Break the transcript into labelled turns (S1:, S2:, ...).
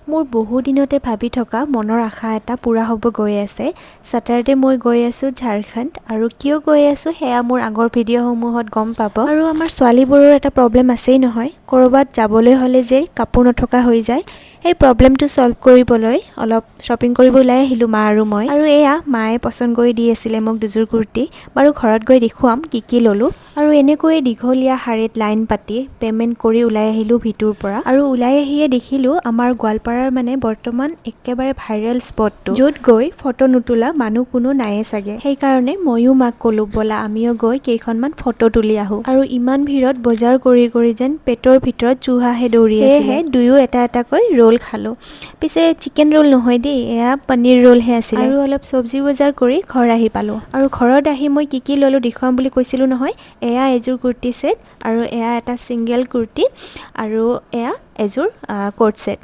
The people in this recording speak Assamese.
S1: মোৰ বহুদিনতে ভাবি থকা মনৰ আশা এটা পূৰা হ'ব গৈ আছে। ছেটাৰডে মই গৈ আছোঁ ঝাৰখণ্ড আৰু কিয় গৈ আছোঁ, সেয়া মোৰ আগৰ ভিডিঅ'সমূহত গম পাব। আৰু আমাৰ ছোৱালীবোৰৰ এটা প্ৰব্লেম আছেই নহয়, ক'ৰবাত যাবলৈ হ'লে যে কাপোৰ নথকা হৈ যায়। সেই প্ৰব্লেমটো ছল্ভ কৰিবলৈ অলপ শ্বপিং কৰিব ওলাই আহিলোঁ মা আৰু মই। আৰু এয়া মায়ে পচন্দ কৰি দি আছিলে মোক দুযোৰ কুৰ্তি। বাৰু, ঘৰত গৈ দেখুৱাম কি কি ল'লোঁ। আৰু এনেকৈয়ে দীঘলীয়া শাৰীত লাইন পাতি পে'মেণ্ট কৰি ওলাই আহিলোঁ ভিটোৰ পৰা। আৰু ওলাই আহিয়ে দেখিলোঁ আমাৰ গোৱালপাৰাৰ মানে বৰ্তমান একেবাৰে ভাইৰেল স্পটটো, য'ত গৈ ফটো নোতোলা মানুহ কোনো নায়ে চাগে। সেইকাৰণে ময়ো মাক ক'লোঁ, ব'লা, আমিও গৈ কেইখনমান ফটো তুলি আহোঁ। আৰু ইমান ভিৰত বজাৰ কৰি কৰি যেন পেটৰ ভিতৰত চুহাহে দৌৰি আছিলে। সেয়েহে দুয়ো এটা এটাকৈ ৰোল খালোঁ। পিছে চিকেন ৰোল নহয় দেই, এয়া পনীৰ ৰোলহে আছিলে। আৰু অলপ চব্জি বজাৰ কৰি ঘৰ আহি পালোঁ। আৰু ঘৰত আহি মই কি কি ল'লোঁ দেখুৱাম বুলি কৈছিলোঁ নহয়। এয়া এযোৰ কুৰ্তি ছেট আৰু এয়া এটা ছিংগল কুৰ্তি আৰু এয়া এযোৰ কোট ছেট।